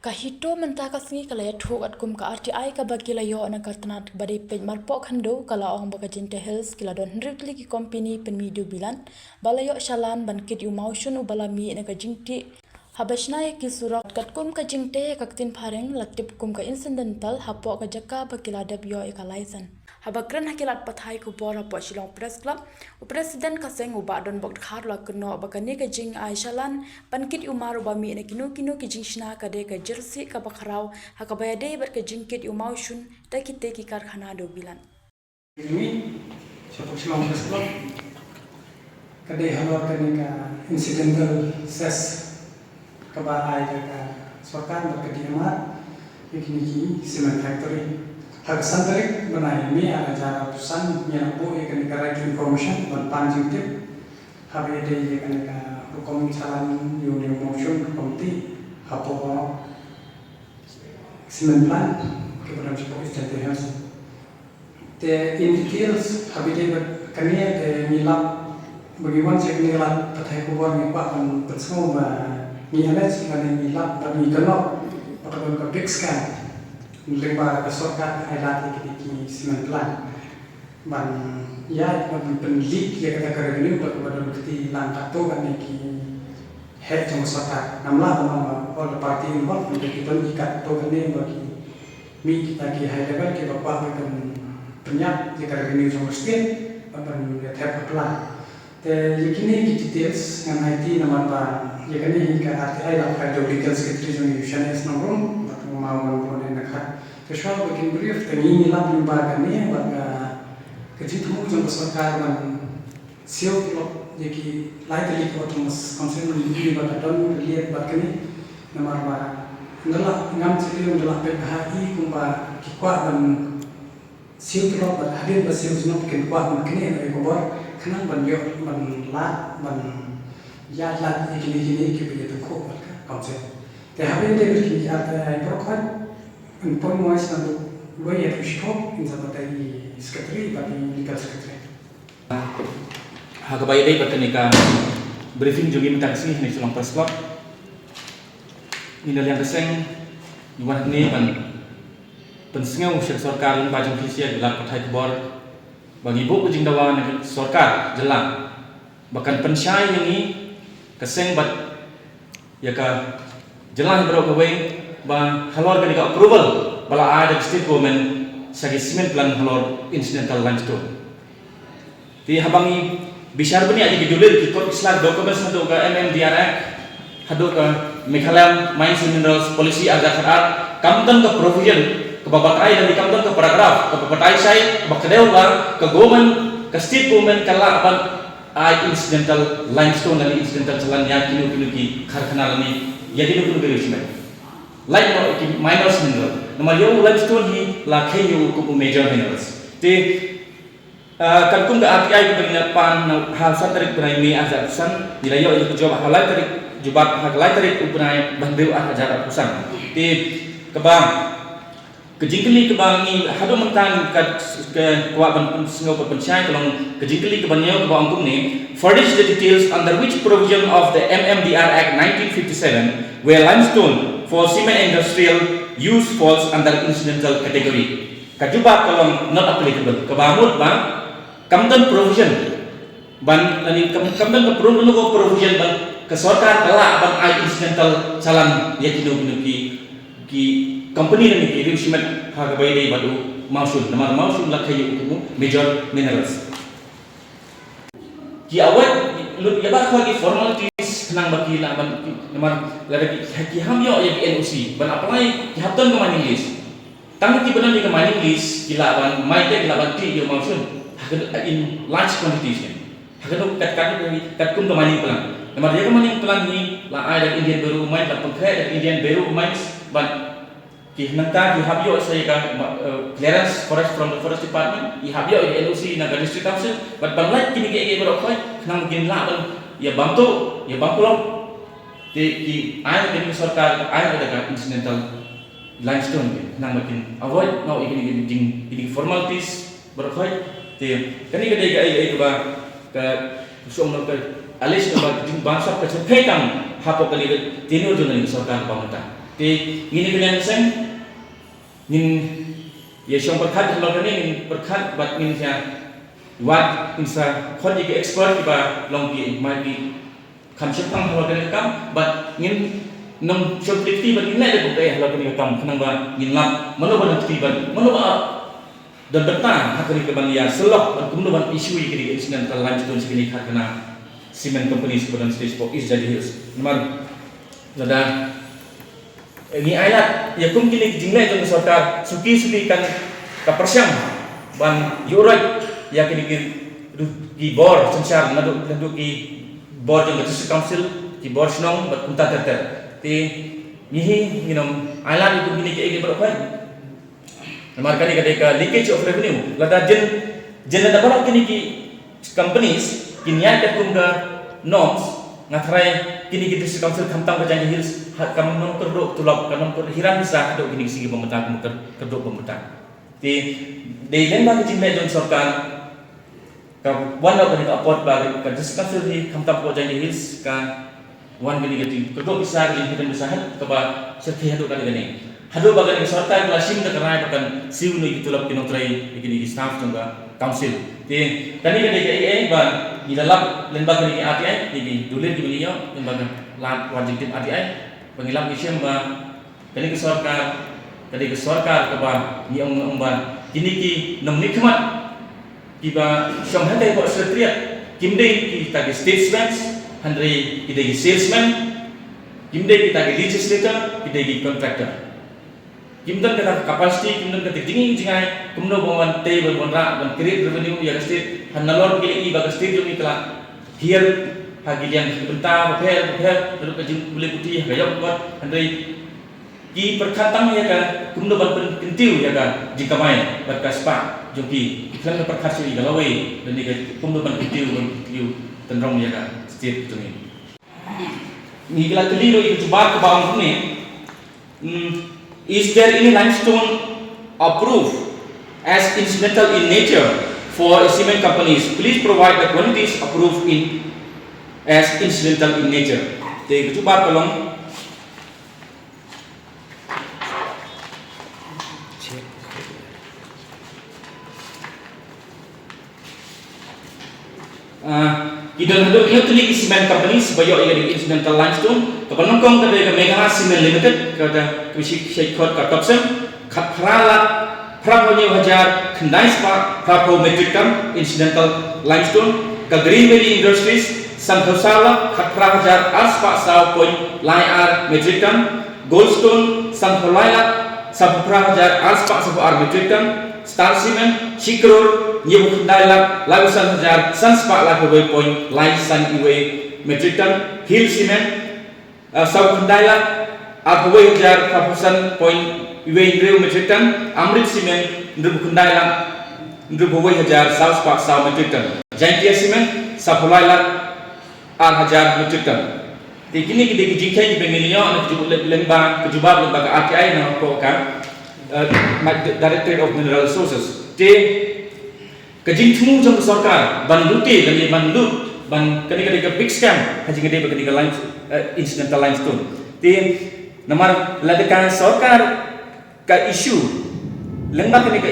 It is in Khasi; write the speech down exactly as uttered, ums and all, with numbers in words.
Ka HITO mynta ka sngi ka la ïathuh katkum ka RTI kaba ki la ïoh na ka tnat kaba dei peit marpoh khyndew, ka la ong ba ka Jaintia Hills ki la don hynriew tylli ki kompeni pynmih duh bilan ba la ïoh shalan ban kit ïa u mawshun uba la mih na ka jingtih haba shna ïa ki surok. Katkum ka jingteh ïa ka ktien phareng la tip kum ka incidental hapoh ka jaka ba ki la dep ïoh ïa ka license. Haba kren ha ki lad pathai khubor hapoh Shillong Press Club, u President ka seng u Bah Donbok Dkhar u la kynnoh ba kane ka jingai shalan ban kit ïa u mar uba mih na kino kino ki jingshna ka dei ka jersey kaba khraw ha kaba ïadei bad ka jingkit ïa u mawshun da kitei ki karkhana duh bilan. Mih shapoh Shillong Press Club ka dei halor kane ka incidental cess kaba ai da ka sorkar bad ka DMR ïa kine ki cement factory. Ha ka san tarik bnai May ar hajar arphew san ngi la buh ïa kane ka right to information ban pan jingtip haba ïadei ïa kane ka rukom shalan ïa une u mawshun kumta hapoh cement plant kaba don shapoh East Jaintia Hills. Te in details haba ïadei bad kane te ngi lap ba ngi wan sha kane lad pathai khubor ngi kwah ban pynsngew ba ngi allege lane ngi lap ba ngi kynnoh ba ka don ka big scam lyngba ka sorkar ka ai lad ïa kine ki cement plant ban ïaid ban pynleak ïa kata ka revenue ba kaba don kti lang katto katne ki heh jong ka sorkar. Ngam lah ban ong ba all the party involved, hynrei ki don ki katto katne ba ki mih kita ki high level kiba kwah ban pynïap ïa ka revenue jong ka state ban ïa thep ka plan. Te ïa kine ki details ngan aiti namar ba ïa kane hi ka RTI la file da u legal secretary jong u Shanias Nongrum bad u Mawwan Bun Nakhat. Te shuwa ba kin brief te ngi ngi lap lyngba kane bad ka jingthmu jong ka sorkar ban siew tulop ïa ki lai tylli ki autonomous council lyngba ka don ka liat bad kane namar ba ngi la ngam chili ngi la peit ba ha i kumba ki kwah ban siew tulop bad hadien ba siew tulop kin kwah ban kane na i khubor khnang ban ïoh ban lad ban ïa lad ïa kine kine kiba ïa tangkhuh bad ka council. Te haba ïa dei bad kine ki ar tylli ai baroh khoit yn poi mois na duk loi ïa tu shipok yn sa batai i secretary bad i legal secretary. Ha kaba ïadei bad kane ka briefing jong ngi mynta ka sngi ha Shillong Press Club, ngi na liang ka seng ngi wan hangne ban pynsngew sha ka sorkar lyngba jong phi sha ki lad pathai khubor ba ngi buh ka jingdawa na ka sorkar jylla ba kan pynshai ïa ngi ka seng bad ïa ka jylla hi baroh kawei ba halor kane ka approval ba la ai da ka state government sha ki cement plant halor incidental limestone. Te haba ngi bishar bniah ïa ki dalil ki kot ki sla documents haduh ka MMDR Act haduh ka Meghalaya Mines and Minerals Policy ar hajar khatar, kam don ka provision kaba batai lane kam don ka paragraph kaba batai shai ba ka dei ba ka government, ka state government ka lah ban ai incidental limestone lane incidental shalan ïa kino kino ki karkhana lane ïa kino kino ki riew cement. Lait noh ki minor mineral. Namar ïa u limestone hi la kheiñ ïa u kum u major minerals. Te, ah, katkum ka RTI kaba ngi la pan ha san tarik bnai May ar hajar arphew san, ngi la ïoh ïa ka jubab ha lai tarik, jubab ha lai tarik u bnai ba hynriew ar hajar arphew san. Te kaba Ka jingkylli kaba ngi haduh mynta ngi ka, ka kwah ban pynsngew ban pynshai ka long ka jingkylli kaba ngi ïoh kaba ong kumne, furnish the details under which provision of the MMDR Act nineteen fifty-seven where limestone for cement industrial use falls under incidental category. Ka jubab ka long not applicable. Kaba mut ba kam don provision ban, lane kam, kam don ka pro-, ka provision ban ka sorkar ka lah ban ai incidental shalan ïa kino kino ki, ki company lane ki riew shimet ha kaba ïadei bad u mawshun. Namar mawshun la kheiñ ïa u kum u major minerals. Ki avoid lut ïa baroh ki formalities khnang ba ki lah ban, namar lada ki, ki hap ïoh ïa ki NOC ban apply, ki hap don ka mining lease. Tang kiba don ïa ka mining lease ki lah ban, mai te ki lah ban tih ïa u mawshun ha ka, in large quantities ne ha ka, kat, kat, katkum ka mining plan. Namar ïa ka mining plan hi la ai da Indian Bureau of Mines, la pynkhreh da Indian Bureau of Mines bad ki nangta ki hap ïoh sa ïa ka, eh, clearance forest from the Forest Department, ki hap ïoh ïa ka NOC na ka District Council bad ban lait kine kiei kiei baroh khoit khnang ba kin lah ban ïa bam tuh ïa bam pynlong. Te ki ai, kane ka sorkar ai da ka incidental limestone khnang ba kin avoid noh ïa kine ki jing, kine ki formalities baroh khoit. Te kane ka dei kaei kaei kaba ka shu ong ka allege kaba jingbamsap ka shu peit tam hapoh kane ka tenure jong kane ka sorkar kaba mynta. Te ngin ïa kane seng, ngin ïa shong pyrkhat halor kane, ngin pyrkhat bad ngin ïa wad, ngin sa khot ïa ki expert kiba long ki, might be, kham shemphang halor kane ka kam, bad ngin nym shong kti bad ngin leh da kumta halor kane ka kam, khnang ba ngin lap mano ba nang kti bad mano ba don bynta ha kane ka ban ïa sylloh bad kumno ban issue ïa kane ka incidental limestone sha kine ki kharkhana cement company sha ba don sha East Jaintia Hills. Namar lada ngi ailad ïa kum kine ki jingleh jong ka sorkar, suki suki kan ka pyrshang ban ïuhroit ïa kine ki, ki bor synshar naduh, naduh ki bor jong ka District Council, ki bor shnong bad kumta ter ter. Te ngi hi ngin ym ailad ïa kum kine kiei kiei baroh khoit. Namar kane ka dei ka leakage of revenue. Lada jin, jin lada baroh kine ki companies kin ïaid katkum ka norms, nga tharai kine ki District Council khamtam ka Jaintia Hills ha kam nang kyrduh tulop, kam nang kyrduh hiran pisa haduh kine ki sngi ba mynta, kam kyrduh ba mynta. Te dei lyngba ka jingleh jong sorkar ka wan noh kane ka apot ba ka District Council hi khamtam ka Jaintia Hills ka wan kane ka jingkyrduh pisa, ka jinghiran pisa, ha kaba shyrkhei haduh kane kane. Haduh ba kane ka sorkar ka la shim da ka rai ba kan siew noh ïa ki tulop ki nongtrei ïa kine ki staff jong ka council. Te kane ka dei kaei ba ngi la lap lyngba kane ka R T I, kine ki dulir kiba ngi ïoh lyngba ka lad wad jingtip R T I, ba ngi lap ngi shem ba kane ka sorkar ka dei ka sorkar kaba ngi ong, ong ba kine ki nongmihkhmat kiba shong ha ka Secretariat kim dei kita ki statesmen, hynrei ki dei ki salesmen, kim dei kita ki legislator, ki dei ki contractor. Kim don kata ka capacity, kim don kata ka jingïohi jingai kumno ba wan tei, ban wanrah, ban create revenue ïa ka state. Hynrei nalor ki la ïohi ba ka state jong ngi ka la hiar ha ki liang ki bynta bapher bapher, naduh ka jingpule puthi ha ka ïoh ka kot, hynrei ki pyrkhat tang ïa ka kumno ban pynkyntiew ïa ka jingkamai bad ka spah jong ki, khlem da pyrkhat shuh ïa ka lawei lane ka kumno ban kyntiew, ban kyntiew tynrong ïa ka state jong ngi. Ngi la kylli ruh ïa ka jubab kaba ong kumne, hmm, is there any limestone approved as incidental in nature for a cement companies? Please provide the quantities approved in as incidental in nature. Te ka jubab ka long, ah, ki don haduh hynñiew tylli ki cement companies ba ïoh ïa ka incidental limestone. Kaba nyngkong ka dei ka Megha Cement Limited, ka da ka shi, shi khot ka Topcem, khatphra lak phraphew hynñiew hajar khyndai spah phraphew metric ton incidental limestone. Ka Green Valley Industries, sanphew saw lak khatphra hajar ar spah saw point lai ar metric ton. Goldstone, sanphew lai lak sanphew phra hajar ar spah sanphew ar metric ton. Star Cement, shi klur hynñiewphew khyndai lak laiphew san hajar san spah laiphew wei point lai san wei metric ton. Hill Cement, ah, sawphew khyndai lak arphew wei hajar phra phew san point wei hynriew metric ton. Amrit Cement, hynriewphew khyndai lak hynriewphew wei hajar saw spah saw metric ton. Jaintia Cement, sawphew lai lak ar hajar metric ton. Te kine ki dei ki jingkheiñ kiba ngi la ïoh na ka jubab lyngba ka jubab lyngba ka R T I na ka, eh, Directorate of Mineral Resources. Te ka jingthmu jong ka sorkar ban lute lane ban lut ban kane ka dei ka big scam ha jingïadei bad kane ka lime, eh, incidental limestone. Te namar lada ka sorkar ka issue lyngba kane ka